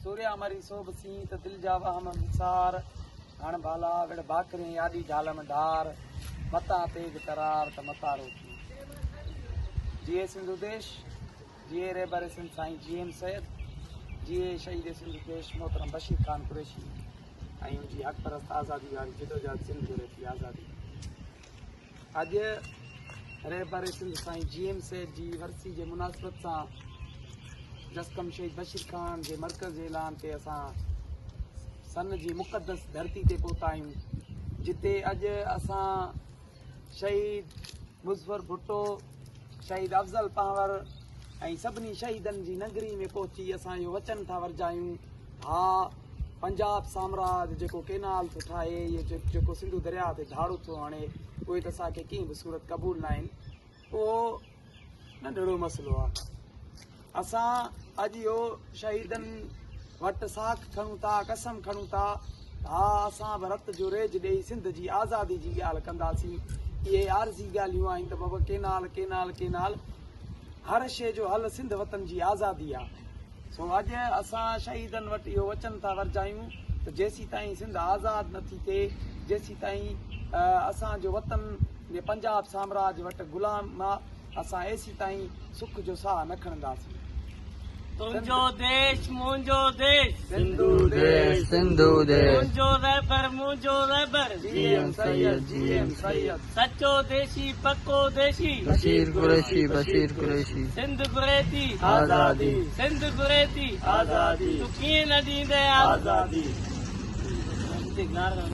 سوريا مري سوڀ سين ته دل جا وهم وسار، هڻ ڀالا وڙ ڀاڪرين آڏي ڍال م ڍار، متان تيغ ترار ته متارو ٿين. جيئي سنڌو ديش، جيئي رهبر سنڌ سائين جي ايم سيد، جيئي شهيد سنڌو ديش محترم بشير خان قريشي ۽ ان جي حق پرست آزادي واري جدوجهد سنڌ گهري ٿي آزادي. اڄ رهبر سنڌ سائين جي ايم سيد جي ورسي جي مناسبت سان جسقم شهيد بشير خان جي مرڪز جي اعلان تي اسان سن جي مقدس ڌرتي تي پهتا آهيون، جتي اڄ اسان شهيد مظفر ڀٽو، شهيد افضل پنهور ۽ سڀني شهيدن جي ننگري ۾ پهچي اسان اهو وچن ٿا ورجايون، ها پنجاب سامراج جيڪو ڪينال ٿو ٺاهي يا جيڪو سنڌو درياهه تي ڌاڙو ٿو هڻي اهي ته اسان کي ڪنهن به صورت قبول ناهن، اهو ننڍڙو مسئلو آهي. اسان اڄ اهو شهيدن وٽ ساک کڻون ٿا، قسم کڻون ٿا ته ها اسان به رت جو ريج ڏيئي سنڌ جي آزادي جي ڳالهه ڪنداسين. اهي عارضي ڳالهيون آهن ته بابا ڪينال ڪينال ڪينال، هر شيء جو حل سنڌ وطن جي آزادي آهي. سو اڄ اسان شهيدن وٽ اهو وچن ٿا ورجايون ته جيسيتائين سنڌ آزاد نه ٿي ٿئي، جيسيتائين اسان جو وطن پنجاب سامراج وٽ غلام آ، اسان ايسيتائين سک جو ساهه نه کڻنداسين. تنهنجو ديش منهنجو ديش. سنڌو ديش سنڌو ديش. تنهنجو رهبر منهنجو رهبر. جي ايم سيد جي ايم سيد. سچو ديشي پڪو ديشي. بشير قريشي بشير قريشي. سنڌ گهري ٿي آزادي. سنڌ گهري ٿي آزادي. تون ڪيئن نه ڏيندين آزادي.